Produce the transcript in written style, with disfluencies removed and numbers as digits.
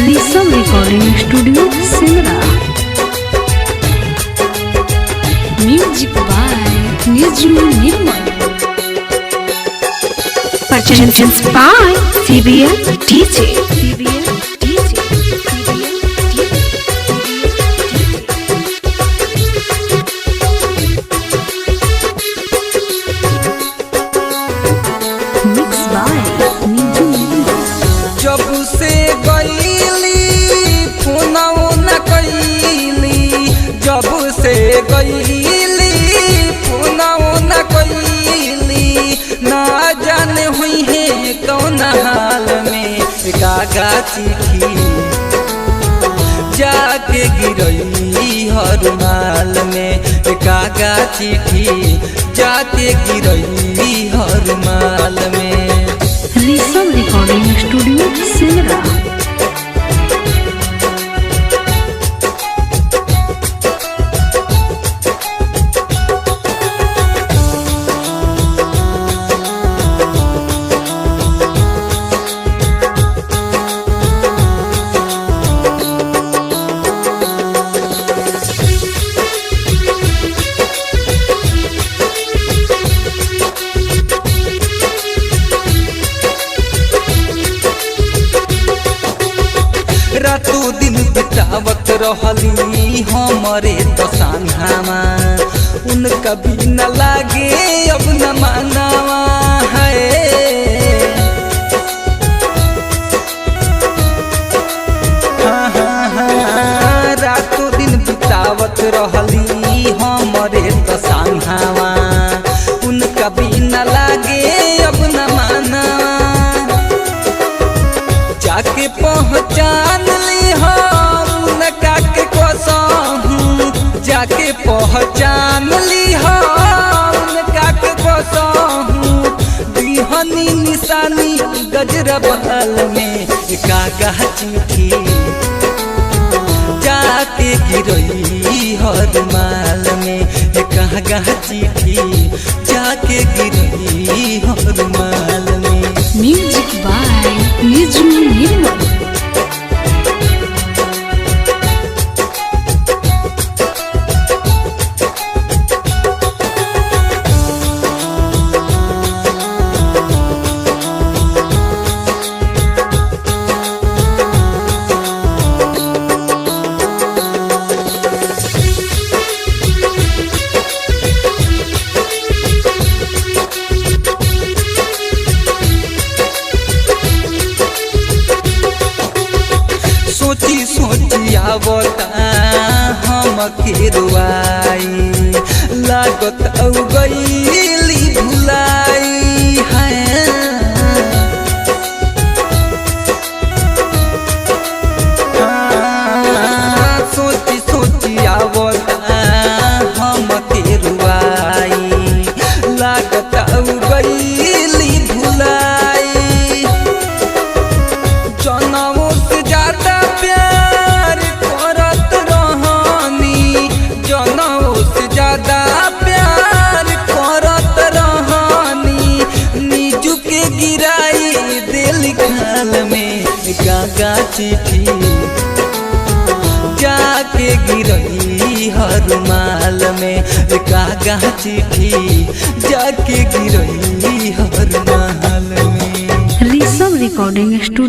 Rishabh recording studio Simra. Music by Niju Nirmal. Purchased by CBL DJ. CBL DJ. CBL DJ. Mix by Niju Nirmal. जब से गईली फोनवो न कैली, जब से गईली फोनवो न कैली, ना जाने हुई है कौन हाल में। कागा चिट्ठी जाके गिरई हर माल में, कागा चिट्ठी जाके गिरई हर माल में। Rishabh recording studio Simra. रातों दिन बितावत रहली हमरे तो संघावा, उनका भी न लागे अब न मानावा है। हाँ, हाँ, हाँ, रातों दिन बितावत रहली हमरे तो संघावा, उनका भी न लागे अब न मानावा। जाके पहचान ली हम उनका के कसम, जाके पहचान ली हम उनका के कसम। बिहनी निशानी गजरा बहल में, कागा चिट्ठी जाके गिरई हर माल में, कागा चिट्ठी जाके गिरई हर माल में। Music by Niju Nirmal. सोची सोची आवता हम के रुआई, लागत औ गईली भुलाई है। हाँ, सोची सोची आवता हम के रुआई, लागत औ गईली भुलाई। जनमों से ज्यादा प्यार करत रहनी, जनमों से ज्यादा प्यार करत रहनी, नीजू के गिराई दिल खाल में, कागा चिट्ठी जाके गिरई हर माल में, कागा चिट्ठी जाके गिरई हर माल में। Rishabh recording studio.